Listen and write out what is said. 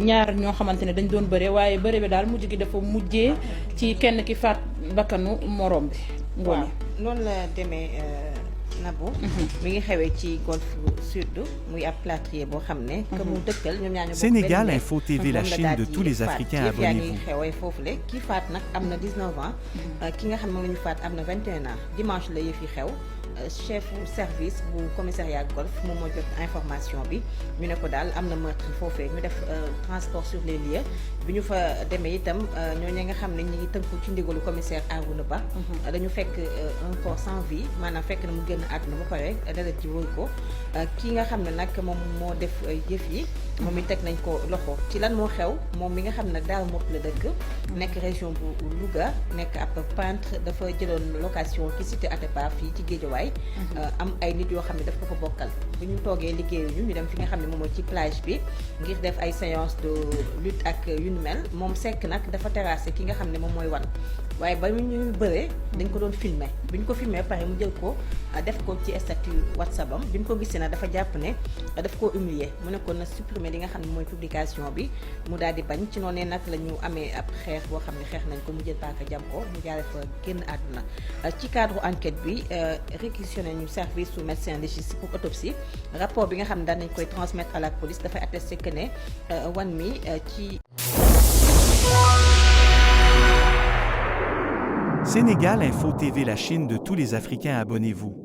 ñaar ñoo xamante ne dañ doon bëre waaye bëre bi daal mujj gi dafa mujjee ci kenn ki faat bakkanu morom bi. waaw noonu la demee Nabou. mi ngi xewee ci Golf Sud muy ab plâtrier boo xam ne. que mu dëkkal ñoom ñaa ñu bokk Sénégal Info TV, la chaîne de tous les Africains, yaa ngi abonnez-vous. xewee foofule kii faat nag am na 19 ans ki nga xam ne moom la ñu faat am na 21 ans dimanche la yëf yi xew. chef service bu commissariat Golf moom moo jot information bi ñu ne ko daal am na meurtre foofee ñu def transport sur les lieux bi ñu fa demee itam ñooñu nga xam ne ñi ngi tënku ci ndigalu commissaire Arouna Ba dañu fekk un corps sans vie maanaam fekk na mu génn àdduna ba pare deret ci wër ko kii nga xam ne nag moom moo def yëf yi moom it teg nañ ko loxo ci lan moo xew moom mi nga xam ne Darou Mouhty la dëkk nekk région bu Louga nekk ab peintre dafa jëloon location ci cité Atepa fii ci Guédiawaye am ay nit yoo xam ne daf ko fa bokkal bu ñu toogee liggéeyuñu ñu dem fi nga xam ne moom mooy ci plage bi ngir def ay séance de lutte ak yu nu mel moom Seck nag dafa terrassé ki nga xam ne moom mooy wan waaye ba ñu bëree dañ ko doon filmer bi ñu ko filmer pare mu jël ko def ko ci statut WhatsApp am bi mu ko gisee nag dafa jàpp ne daf koo humilier mu ne ko na supprimer li nga xam ne mooy publication bi mu daal di bañ ci noonu nag la ñu amee ab xeex boo xam ne xeex nañ ko mu jël paaka jam ko mu jaare fa génn àdduna ci cadre enquête bi réquisitionné ñu service su médecin légiste pour autopsie rapport bi nga xam ne daan nañ koy transmettre à la police dafay attesté que ne wan mi ci Sénégal Info TV, la chaîne de tous les Africains, abonnez-vous.